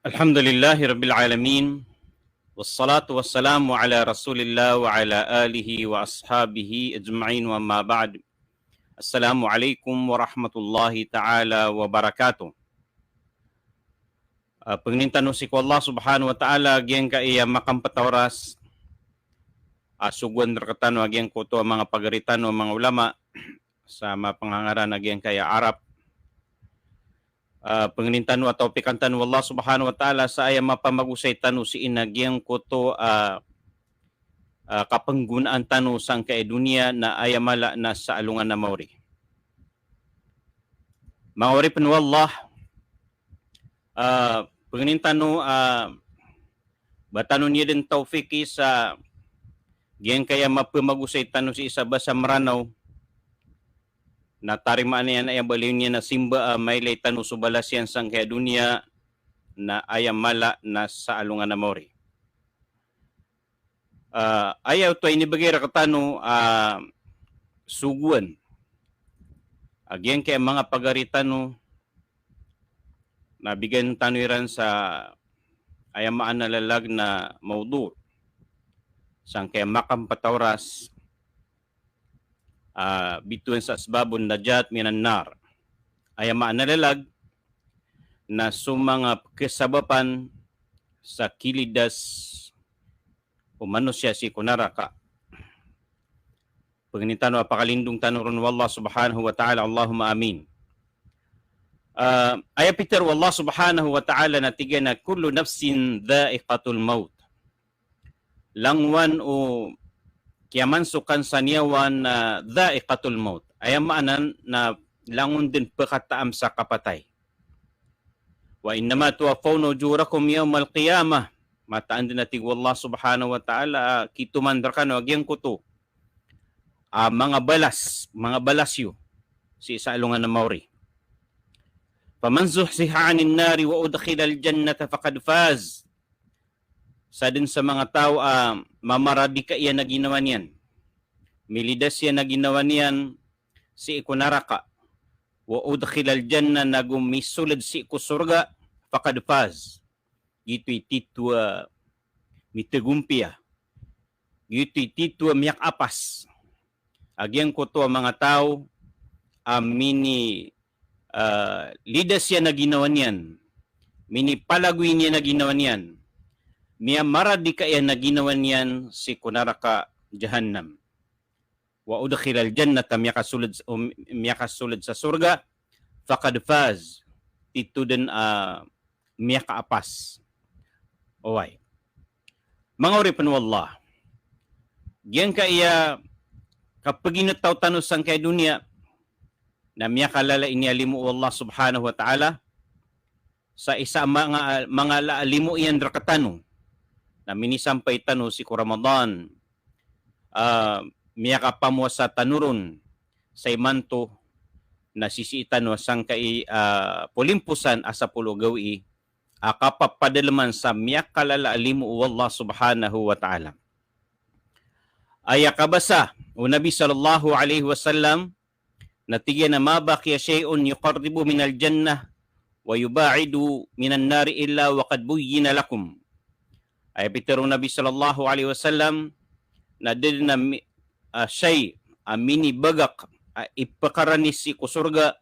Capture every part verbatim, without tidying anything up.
Alhamdulillahi Rabbil Alamin. Wassalatu wassalamu ala Rasulillah wa ala alihi wa ashabihi ajma'in, wa amma ba'd. Assalamu alaikum warahmatullahi ta'ala wabarakatuh. Ah, pangnin tano sii ko Allah Subhanahu wa Ta'ala giyangkaya makampet a oras, a sogoan rektano a giyangkoto a manga pagari tano a manga ulama sa mapangangaran a giyangkaya Arab. Ah, pangnin tano a tawpikan tano o Allah Subhanahu wa Ta'ala sa aya mapamagosay tano sii na giyangkoto a, ah, kapanggonaan tano sangkaya doniya na aya mala na sa alongan a maori. Manga oripen o Allah, ah, pangnin tano, ah, ba tano niya den tawfiki sa giyangkaya mapamagosay tano sii sa basa Meranaw, na tarimaan iyan aya baloy niyan a simba a mailay tano so balas iyan sangkaya doniya na aya mala na sa alongan a maori. Ah, aya oto a inibegay rektano a sogoan a giyangkaya manga pagari tano na bigan tano iran sa aya maana lalag na mawdu' sangkaya makampet a oras, ah, bitowan sa asbabun najat minan nar. Aya maana lalag na so manga kasabapan sa kilidas o manosiya sii ko naraka. Pangnin tano a pakalindong tano ron o Allah Subhanahu wa Ta'ala, Allahumma amin. Ah, aya pitharo o Allah Subhanahu wa Ta'ala na tig iyan a, "Kullu nafsin dha'iqatul maut." Langowan o kiyamansokan sa niyawa na dha'iqatul maut. Aya maana na langon den pekataam sa kapatay. "Wa innama tuwaffawna ujurakum yawmal qiyamah." Mataan den a tig o Allah Subhanahu wa Ta'ala, kitoman rekano a giyangkoto a manga balas, manga balas iyo sii sa alongan a maori. "Faman zuhziha 'anin nari wa udkhilal jannata faqad faz." Sa den sa manga taw a mamaradika iyan a ginawa niyan, milidas iyan a ginawa niyan sii ko naraka, wa udkhilal jannah, nago misoled sii ko sorga, faqad faz. Giyoto i titho a mitegompiya. Giyoto i titho a miyakaapas. A giyangkoto a manga taw a mini, ah, lidas iyan a ginawa niyan, minipalagoy niyan a ginawa niyan, miyamaradika iyan a ginawa niyan sii ko naraka jahannam. Wa udkhilal jannata, miyakasoled, o miyakasoled sa sorga, faqad faz, titho den a miyakaapas. Oway. Manga oripen o Allah, giyangkaya kapaginetaw tano sangkaya doniya na miyakalala ini a limo o Allah Subhanahu wa Ta'ala, sa isa a manga, manga la a limo iyan rektano na minisampay tano sii ko Ramadan, ah, miyakapamowasa tano ron sa imanto na sisii tano sangkai, ah, polimposan a sapolo gawii a kapapadaleman sa miyakalala a limo o Allah Subhanahu wa Ta'ala. Aya kabasa o Nabi sallallahu alaihi wasallam, na tig iyan a, "Ma baqiya shay'un yuqarribu minal jannah wa yuba'idu minan nari illa wa qad buyyina lakum." Aya pitharo o Nabi sallallahu alaihi wasallam, na da den a mi-, ah, shay a minibagak a ipakarani sii ko sorga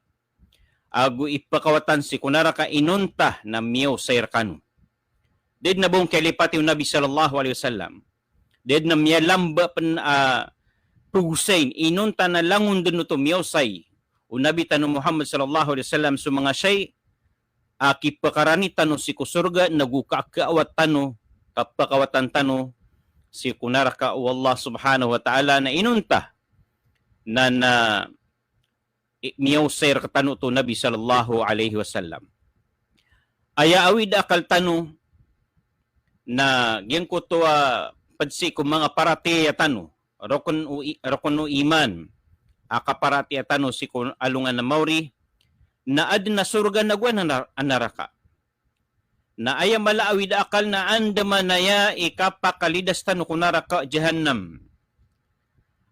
ago ipakawatan sii ko naraka inonta na miyaosay rekano. Da den a ba on kiyalipati o Nabi sallallahu alaihi wasallam. Da den a miyalamba pen a pagosayn, inonta na langon den oto miyaosay o Nabi tano Muhammad sallallahu alaihi wasallam so manga shay a kipakarani tano sii ko sorga, nago kakaawat tano, kapakawatan tano sii ko naraka o Allah Subhanahu wa Ta'ala na inonta na, na i-, miyaosay rektano oto o Nabi sallallahu alaihi wasallam. Aya awid a akal tano na giyangkoto a ped sii ko manga paratiyaya tano, rokon o i-, rokon o iman, a kaparatiyaya tano sii ko alongan a maori, na aden a sorga nago aden a nar-, a naraka. Na aya mala a awid a akal na andamanaya i kapakalidas tano ko naraka jahannam.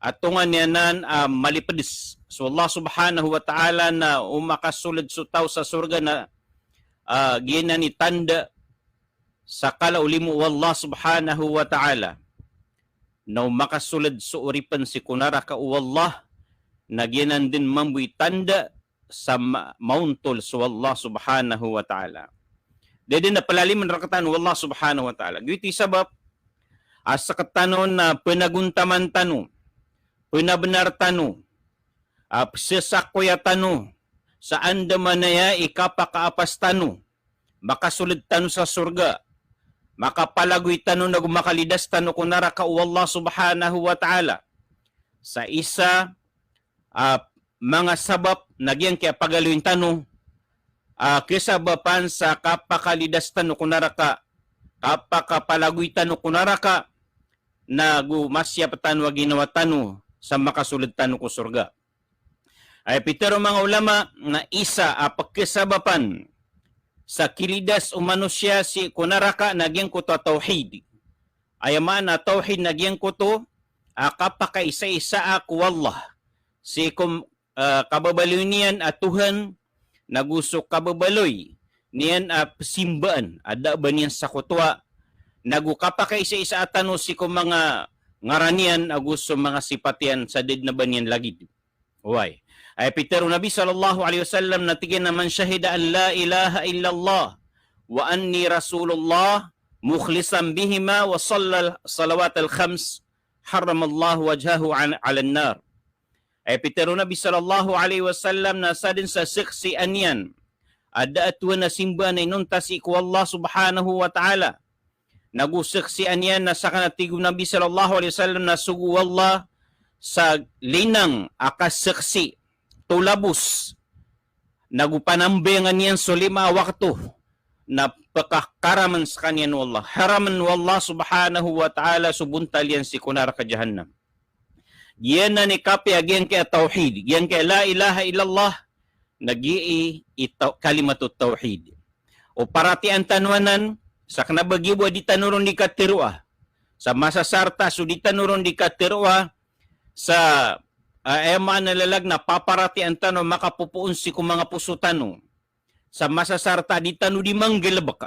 A tonganay anan a malipedes. So Allah Subhanahu wa Ta'ala na o makasoled so taw sa sorga na, ah, giyanan i tanda sa kala o limo o Allah subhanahu wa ta'ala, na o makasoled so oripen sii ko naraka o Allah, na giyanan den mambo i tanda sa ma-, maontol so Allah subhanahu wa ta'ala. Da den a pelalimen rektano o Allah subhanahu wa ta'ala. Giyoto i sabap a sekatano na penagontaman tano, penabenar tano, a pesesakoya tano sa andamanaya i kapakaapas tano, makasoled tano sa sorga, makapalagoy tano nago makalidas tano ko naraka o Allah subhanahu wa ta'ala. Sa isa a manga sabap na giyangkaya pagaloyin tano a kesabapan sa kapakalidas tano ko naraka, kapakapalagoy tano ko naraka, nago masiyap tano a ginawa tano sa makasoled tano ko sorga. Aya pitero o manga ulama na isa a pekesabapan sa kilidas o manosiya sii ko naraka na giyangkoto a tawhid. Aya maana a tawhid na giyangkoto a kapakaisaisa ko Allah sii ko, eh, kababaloy niyan a Tuhan, nago so kababaloy niyan a pesimbaan a da a ba niyan sakotowa, nago kapakaisaisa tano sii ko manga ngaran iyan ago so manga sipat iyan sa da den a ba niyan lagid. Oway. Aya pitero o Nabi sallallahu alaihi wasallam na tig iyan a, "Man shahida an la ilaha illallah wa anni rasulullah mukhlisan bihima wa sallal salawatal khams, harramallahu wajhahu an, alan nar." Aya pitero o Nabi sallallahu alaihi wasallam na sadn sa saksian iyan a da a tuhan a simbaan a inonta sii ko Allah subhanahu wa ta'ala, nago saksian iyan na sakn a tig o Nabi sallallahu alaihi wasallam na sogo o Allah sa linang a kasaksi, tolabos, nago panambayangan iyan so lima a wakto, na pkakaramen skaniyan o Allah. Haramen o Allah subhanahu wa ta'ala so bontal iyan sii ko naraka jahannam. Giyanan i kapiya giyangkaya tawhid, giyangkaya la ilaha illallah, na giyai i taw-, kalimatut tawhid. O paratiyayaan tano anan, sa kna ba giya bo a di tano ron di kateroa. Sa masasarta so di tano ron di kateroa, sa, ah, aya maana lalag na paparatiyayaan tano a makapopoon sii ko manga poso tano. Sa masasarta a di tano di manggalbk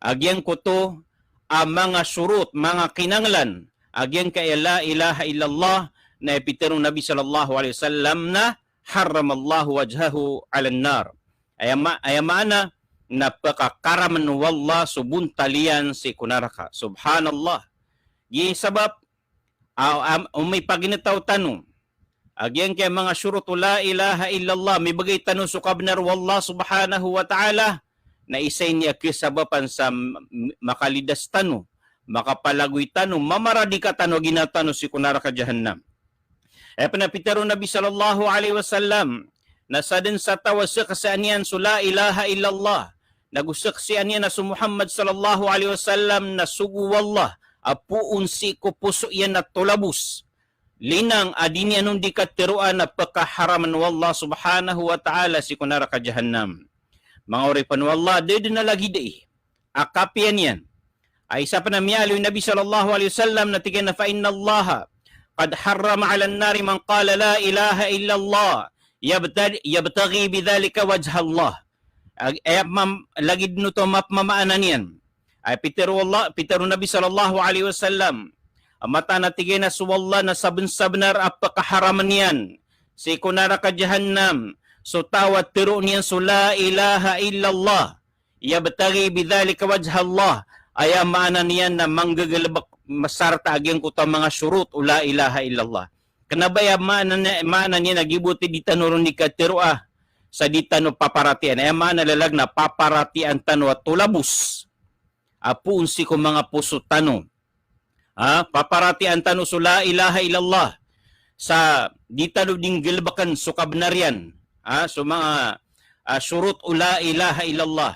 a giyangkoto a manga shurut, manga kinanglan a giyangkaya la ilaha illallah, na aya pitero o Nabi sallallahu alaihi wasallam na harramallahu wajhahu alan nar. Aya ma-, aya maana na pkakaramen o Allah so bontal iyan sii ko naraka. Subhanallah. Giyai sabap a, am, o mipaginetaw tano a giyangkaya manga shurut o la ilaha illallah, mibgay tano so kabnar o Allah subhanahu wa ta'ala, na isa ini a kasabapan sa m-, m-, makalidas tano, makapalagoy tano, mamaradika tano a ginawa tano sii ko naraka jahannam. Aya pn a pitero o Nabi sallallahu alaihi wasallam na sadn sa taw a saksian iyan so la ilaha illallah, nago saksian iyan a so Muhammad sallallahu alaihi wasallam na sogo o Allah a poon sii ko poso iyan a tolabos, linang a di niyan on di kateroa, na pkaharamen o Allah subhanahu wa ta'ala sii ko naraka jahannam. Manga oripn o Allah, da dn a lagid ai a kapiya niyan. A isa pn a miyaaloy o Nabi sallallahu alaihi wasallam na tig iyan a, "Fa innallaha qad harrama alan nari man qala la ilaha illallah yabtad-, yabtaghi bidhalika wajhallah." Ag-, aya mam-, lagid oto a mapmamaana niyan. Aya pitero o Allah, pitero o Nabi sallallahu alaihi wasallam a mataan a tig iyan a so Allah na sabnsabnar a pkaharamen iyan sii ko naraka jahannam so taw a teroon iyan so la ilaha illallah yabtaghi bidhalika wajhallah. Aya maana niyan na manggagalbk masarta a giyangkoto a manga shurut o la ilaha illallah. Kna ba aya maana ni-, maana niyan a giya bo a di tano ron di kateroa, sa di tano paparatiyayaan. Aya maana lalag na paparatiyayaan tano a tolabos a poon sii ko manga poso tano. Ha, paparatiyayaan tano so la ilaha illallah sa di tano di nggalbkn so kabnar iyan. Ha, so manga, ah, shurut o la ilaha illallah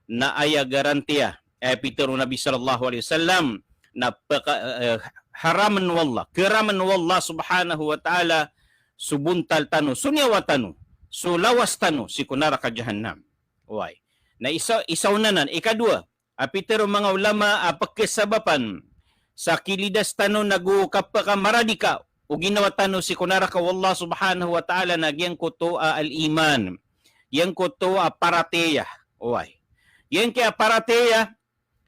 na aya garantiya, aya pitero o Nabi sallallahu alaihi wasallam na pka-, eh, haramen o Allah, karamen o Allah subhanahu wa ta'ala so bontal tano, so niyawa tano, so lawas tano sii ko naraka jahannam. Oway. Na isa, isa on anan, ikadowa, a pitero o manga ulama a pkhasabapan sa kilidas tano nago kapakamaradika o ginawa tano sii ko naraka o Allah subhanahu wa ta'ala na giyangkoto a al-iman. Giyangkoto a paratiyaya. Oway. Giyangkai a paratiyaya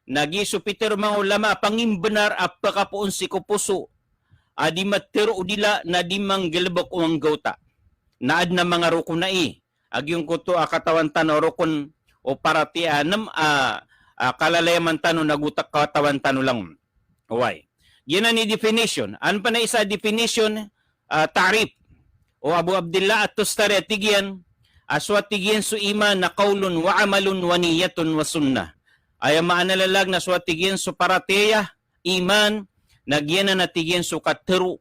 na giya so pitharo o manga ulama a pangimbenar a pekapoon sii ko poso a di matero o dila na di manggalebek o anggawta. Na aden a manga rokon ai, a giyangkoto a katawan tano a rokon o paratiyaya anem a, a kalalayaman tano nago ta katawan tano langon. Oway. Giyanan i definition. An pen a isa a definition, ah, ta'rif. O Abu Abdillah At-Tustari a tig iyan, a so a tig iyan so iman na qawlun wa amalun wa niyyatun wa sunnah. Aya maana lalag na so a tig iyan so paratiyaya, iman, na giyanan a tig iyan so katero,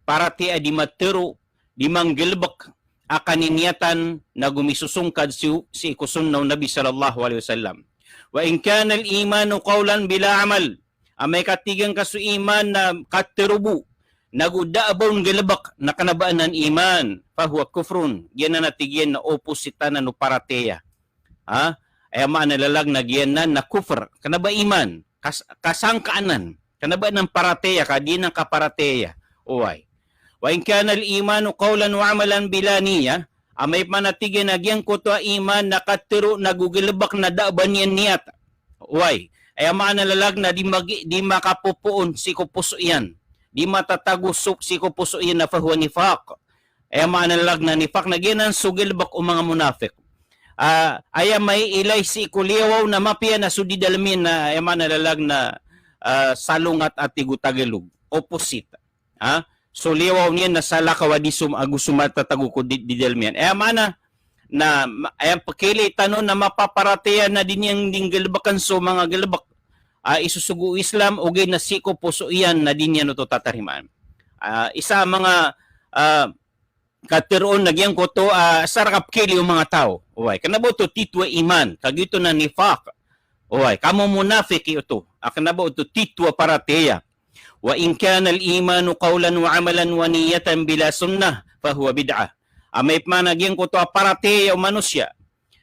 paratiyaya a di matero, di manggalebek a kaniniyatan nago misosongkad sii, sii ko sunnah o Nabi sallallahu alaihi wasallam. Wa in kana al-imanu qawlan bila amal. Amay ka tig iyan ka so iman na katero bo, nago da a ba on galebek, na kena ba anan iman, fahuwa kufrun. Giyanan a tig iyan na opposite anan o paratiyaya. Ha? Aya maana lalag na giyanan na kufr. Kena ba iman. Kas-, kasangkaanan. Kena ba anan paratiyaya, ka di anan kaparatiyaya. Oway. Wa in kana al-imanu qawlan wa amalan bila niyyah, amay pman a tig iyan a giyangkoto a iman na katero nago galebek na da a ba niyan niyat. Oway. Aya maana lalag na di magi-, di makapopoon sii ko poso iyan. Di matatago so, sii ko poso iyan na fahuwa nifaq. Aya maana lalag na nifaq na giyanan so galebek o manga munafik. Ah, aya mailay sii ko liyawaw na mapiya na so di dalem iyan na aya maana lalag na, ah, salongat a tig o Tagalog. Opposite. Ha? So liyawaw niyan na salakaw a di som-, ago so matatago ko di, di dalem iyan. Aya maana na ma-, aya pekhailay tano na mapaparatiyaya na di niyan di nggalebeken so manga galebek a isosogo o Islam, ogaid na sii ko poso iyan na di niyan oto tatarimaan. Ah, isa a manga, ah, kateroon na giyangkoto, ah, asar a kapekhailay o manga taw. Oway, kena ba oto titho a iman, kagiya oto na nifaq. Oway, kamomonafiki oto. A kena ba oto titho a paratiyaya. Wa in kana al-imanu qawlan wa amalan wa niyyatan bila sunnah, fahuwa bid'ah. Amay pman a giyangkoto a paratiyaya o manosiya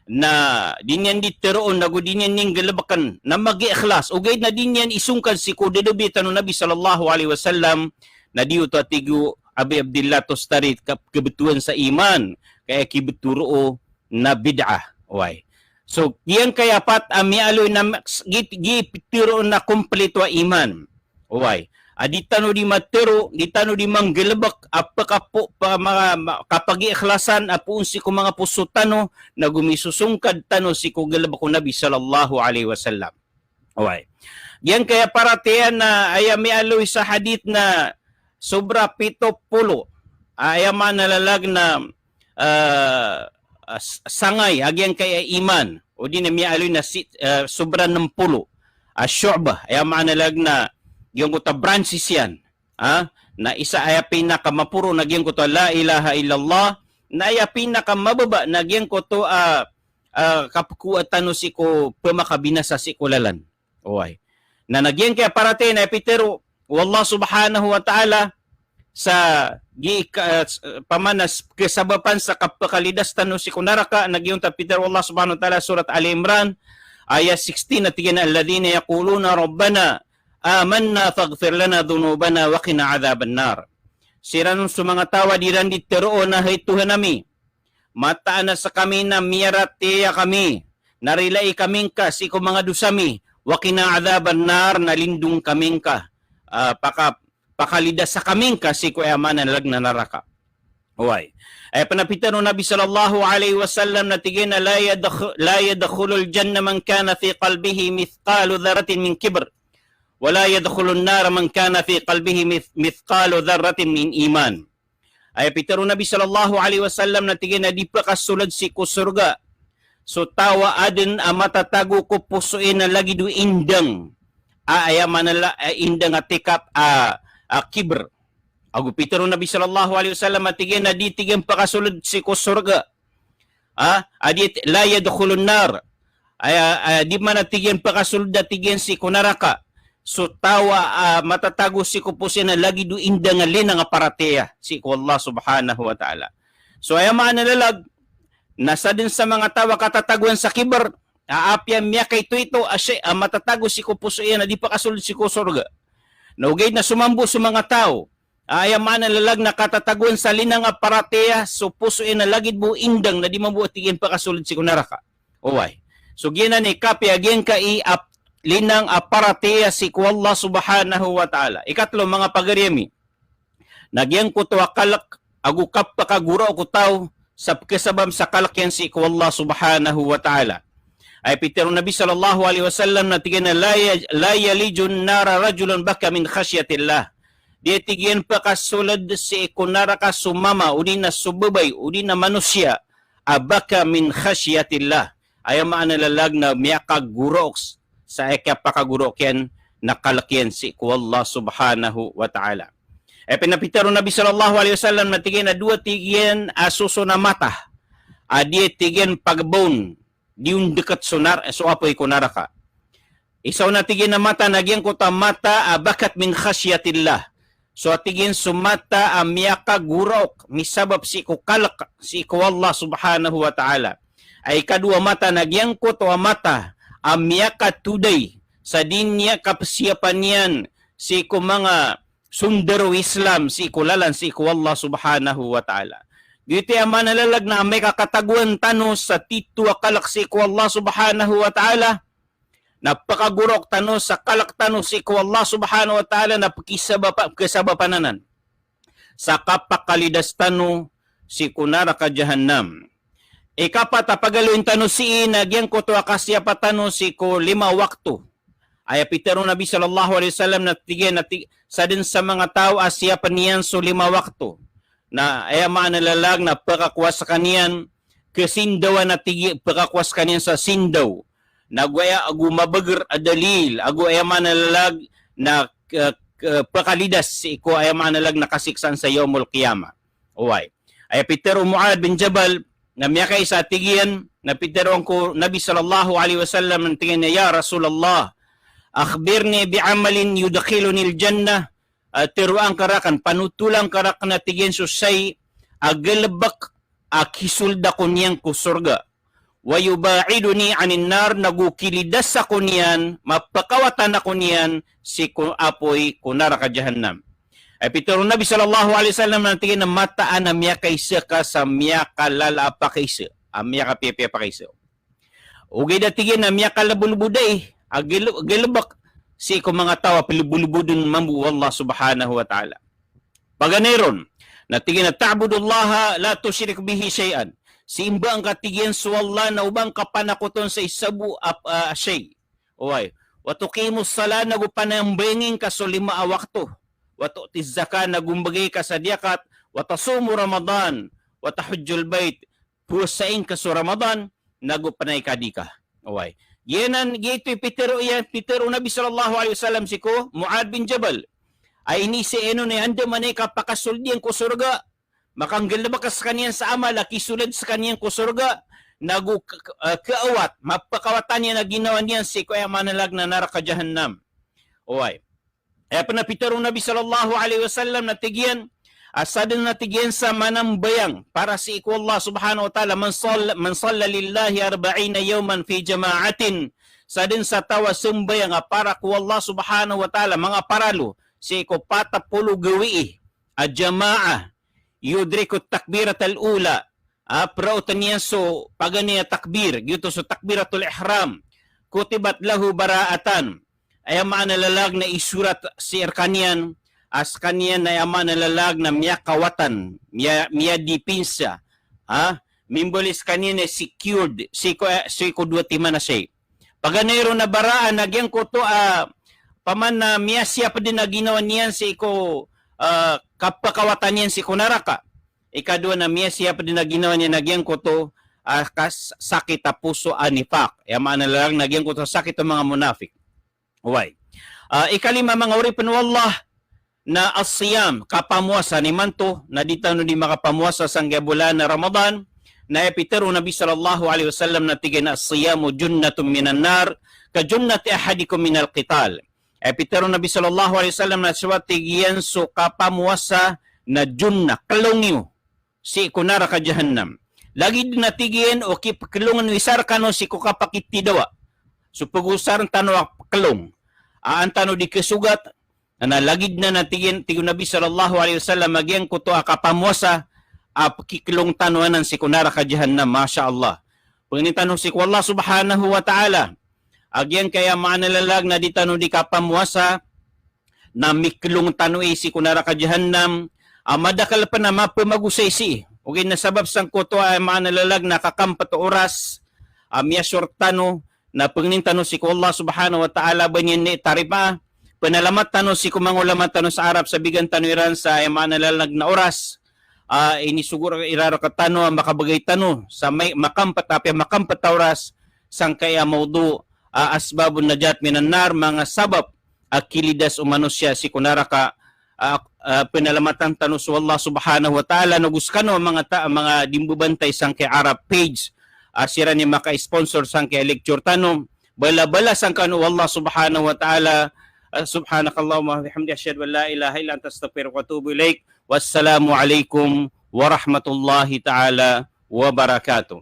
na di niyan di teroon, nago di niyan di nggalebeken, na magiikhlas, ogaid na di niyan isongkad sii ko dadabitan o Nabi sallallahu alaihi wasallam, na di oto a tig o Abi Abdillah Tustari ka-, kebetowan sa iman, ka aya kibetho roo na bid'ah. Oway. So, giyangkaya pat a miyaaloy na ma-, gi-, gi-, pitharo na kompleto a iman. Oway. A di tano di matero, di tano di manggalebek a pekapo-, pa-, ma-, ma-, kapagiikhlasan a poon sii ko manga poso tano, nago misosongkad tano sii ko galebek o Nabi sallallahu alaihi wasallam. Oway. Giyangkaya paratiyaya na aya miyaaloy sa hadith na sobra pito polo. Aya maana lalag na, ah, ah, s-, sangay a giyangkaya iman. O di na miyaaloy na si-, ah, sobra nem polo. Ah, shu'bah. Aya maana lalag na giyangkoto a branches iyan. Ha? Na isa aya pinakamaporo na giyangkoto a la ilaha illallah, na aya pinakamababa na giyangkoto a, ah, kapekowa tano sii ko pemakabinasa sii ko lalan. Oway. Na, na giyangkaya paratiyaya na aya pitharo o Allah subhanahu wa ta'ala sa gi-, ka-, ah, s-, pamanas kesabapan sa kapekalidas tano sii ko naraka, na giyangkoto a pitharo o Allah subhanahu wa ta'ala, Surat Ali Imran, aya sixteen, na tig iyan a, "Alladhina yaquluna rabbana amanna faghfir lana dhunubana wa qina adhaban nar." Siran so manga taw a di iran di teroon a hay Tohan ami, mataan a sekami na miyaratiyaya kami, na rilai kami ngka sii ko manga dosa mi, wa qina adhaban nar, na lindong kami ngka, ah, paka-, pakalidasa kami ngka sii ko aya maana lalag na naraka. Oway. Aya pen a pitharo o Nabi sallallahu alaihi wasallam na tig iyan a, "La yadkhu-, la yadkhulul jannah man kana fi qalbihi mithqalu dharratin min kibr. Wa la yadkhulun nar man kana fi qalbihi mith-, mithqalu dharratin min iman." Aya pitharo o Nabi sallallahu alaihi wasallam na tig iyan a di pekasold sii ko sorga so taw a aden a matatago ko poso iyan a lagid o indang. A, aya maana la-, a indang a tekap a, a kibr. Ago pitharo o Nabi sallallahu alaihi wasallam a tig iyan a di tig iyan pekasold sii ko sorga. Ah, a di, la yadkhulun nar. Aya, aya, di man a tig iyan pekasold a tig iyan sii ko naraka so taw a, ah, matatago sii ko poso iyan a lagid o indang a linang a paratiyaya sii ko Allah subhanahu wa ta'ala. So aya maana lalag na sadn sa manga taw a katatagoan sa kibr, a apiya miyakaitoito a shay a matatago sii ko poso iyan a di pekasold sii ko sorga. Na ogaid na somambo so manga taw a aya maana lalag na katatagoan sa linang a paratiyaya so poso iyan a lagid bo indang na di mambo a tig iyan pekasold sii ko naraka. Oway. So giyanan i kapiya giyangkai a, linang a paratiyaya sii ko Allah Subhanahu wa Ta'ala. Ikatlo, manga pagari ami, na giyangkoto a kalk ago kapakagoraok o taw sa pkasabap sa kalk iyan sii ko Allah Subhanahu wa Ta'ala. Aya pitharo o Nabi sallallahu alaihi wasallam na tig iyan a, "La ya-, la yalijun nara rajulun baka min khashyatillah." Di, tig iyan, pakasold sii ko naraka so mama, odi na so babay, odi na manosiya a baka min khashyatillah. Aya maana lalag na miyakagoraok s-, sa aya kapakagoraok iyan na kalk iyan sii ko Allah Subhanahu wa Ta'ala. Aya pn a pitharo o Nabi sallallahu alaihi wasallam na tig iyan a dowa, tig iyan, a soson a mata a di, tig iyan, pagbaon, di on dkt so nar-, so apoy ko naraka. Isa on a tig iyan a mata na giyangkoto a mata a bakat min khashyatillah. So a tig iyan so mata a miyakagoraok, misabap sii ko kalk sii ko Allah Subhanahu wa Ta'ala. Ay ikadowa mata na giyangkoto a mata a miyakatoday sa di niyan kapsiyapan iyan sii ko manga sondaro o Islam sii ko lalan sii ko Allah Subhanahu wa Ta'ala. Giyoto aya maana lalag na amay ka katagoan tano sa tito a kalk sii ko Allah Subhanahu wa Ta'ala, na pakagoraok tano sa kalk tano sii ko Allah Subhanahu wa Ta'ala na pkisabapa-, pkisabapan anan sa kapakalidas tano sii ko naraka Jahannam. Ikapat a pagaloyn tano sii na giyangkoto a kasiyapa tano sii ko lima wakto. Aya pitharo o Nabi sallallahu alaihi wasallam na tig iyan a ti-, sadn sa manga taw a siyapn iyan so lima wakto, na aya maana lalag na pkakowa skaniyan, kasindawan a tig iyan, pkakowa skaniyan sa sindaw. Na ago aya, ago mabagr a dalil, ago aya maana lalag na, eh, eh, pkalidas sii ko, aya maana lalag na kasiksaan sa Yawmul Qiyamah. Oway. Aya pitharo o Muadh bin Jabal, na miyakaisa a tig iyan, na pitharo angko o Nabi sallallahu alaihi wasallam na tig iyan a, "Ya Rasulullah, akhbirni bi amalin yudkhilunil jannah." Ah, tharoa ngka rakn, panotola ngka rakn a tig iyan so shayi a galbk a kisold ako niyan ko sorga. Wa yuba'iduni anin nar, nago kilidas ako niyan, mapakawatan ako niyan sii ko apoy ko naraka Jahannam. Aya pitharo o Nabi sallallahu alaihi wasallam na tig iyan a mataan a miyakaisa ka sa miyakalala a pakaisa, a miyakapiyapiya a pakaisa. Ogaid a tig iyan a miyakalbodlbod ai, a gel-, galbk sii ko manga taw a plbolbodn mambo o Allah Subhanahu wa Ta'ala. Paganay ron, na tig iyan a, "Ta'budullaha la tushrik bihi shay'an." Simba ngka, tig iyan, so Allah na oba ngka panakoton sa isa bo a, a, shay. Oway. "Wa tuqimus salah," nago panambayangin ka so lima a wakto. "Wa tu'tiz zakah," nago mbgay ka sa diyakat. "Wa tasumu Ramadan, wa tahujjul bait." Powasai ngka so Ramadan, nago pnay ka dika. Oway. Giyanan, giyoto i pitharo iyan, pitharo o Nabi sallallahu alaihi wasallam sii ko Muadh bin Jabal. Ay ini si eno na andamanaya i kapakasold iyan ko sorga, makanggalbk skaniyan sa amal a kisold skaniyan ko sorga, nago k-, k-, eh, kaawat, mapakawatan iyan a ginawa niyan sii ko aya maana lalag na naraka Jahannam. Oway. Aya pn a pitharo o Nabi sallallahu alaihi wasallam na tig iyan, a sadn na tig iyan sa manambayang para sii ko Allah Subhanahu wa Ta'ala, "Man sall-, man salla lillahi arba'ina yawman fi jama'atin." Sadn sa taw a sambayang a para ko Allah Subhanahu wa Ta'ala, manga paralo, sii ko pat polo gawii a jamaah, yudriku takbiratal ula, a, praotn iyan so paganay a takbir, giyoto so takbiratul ihram, kutibat lahu bara'atan. Aya maana lalag na isorat sii rkaniyan a skaniyan na aya maana lalag na miyakawatan, miya-, miyadipinsa, ha? Mimbaloy skaniyan na secured sii ko, sii ko dowa timan a shay. Paganay ron a bara'a na giyangkoto a, paman na miyasiyap dn a ginawa niyan sii ko, a, kapakawatan iyan sii ko naraka. Ikadowa na miyasiyap dn a ginawa niyan a giyangkoto a kas-, sakit a poso a nifaq. Aya maana lalag na giyangkoto a sakit o manga munafik. Oway. A, ikalima, manga oripn o Allah, na as-siyam, kapamowasa. Imanto na di tano di makapamowasa sanggiya bolan a Ramadan, na aya pitharo o Nabi sallallahu alaihi wasallam na tig iyan a, "As-siyamu junnatun minan nar, ka junnati ahadikum minal qital." Aya pitharo o Nabi sallallahu alaihi wasallam na so, tig iyan, so kapamowasa na junnah, klong iyo sii ko naraka Jahannam. Lagid na, tig iyan, o kipklong o isa rkano sii ko kapakitidawa. So pagosarn tano a klong, a an tano di kasogat, na lagid na, na tig iyan, tig o Nabi sallallahu alaihi wasallam, a giyangkoto a kapamowasa a pkiklong tano anan sii ko naraka Jahannam. Masha Allah. Pangnin tano sii ko Allah Subhanahu wa Ta'ala a giyangkaya maana lalag na di tano di kapamowasa, na miklong tano i sii ko naraka jahannam, a madakl pn a mapmagosay sii. Ogaid na sabap sangkoto a maana lalag na kakampet o oras, a miyashort tano, na pangnin tano sii ko Allah subhanahu wa ta'ala ba niyan i tarimaa. Pnalamat tano sii ko manga ulama tano sa Arab sa bigan tano iran sa aya maana lalag na oras. A, inisogo iran rktano a makabgay tano sa may makampet, apiya makampet a oras sangkaya mawdu', a, asbabun najat minan nar, manga sabap a kilidas o manosiya sii ko naraka. A, a, pnalamatan tano so Allah subhanahu wa ta'ala, na go skano manga ta-, manga di mbabantay sangkaya Arab page, a, siran i maka-sponsor sangkaya lecture tano. Bala-balasan kano o Allah subhanahu wa ta'ala. A, subhanakallahumma wa bihamdika, ashhadu an la ilaha illa anta, astaghfiruka wa atubu ilaik. Wassalamu alaikum warahmatullahi ta'ala wabarakatuh.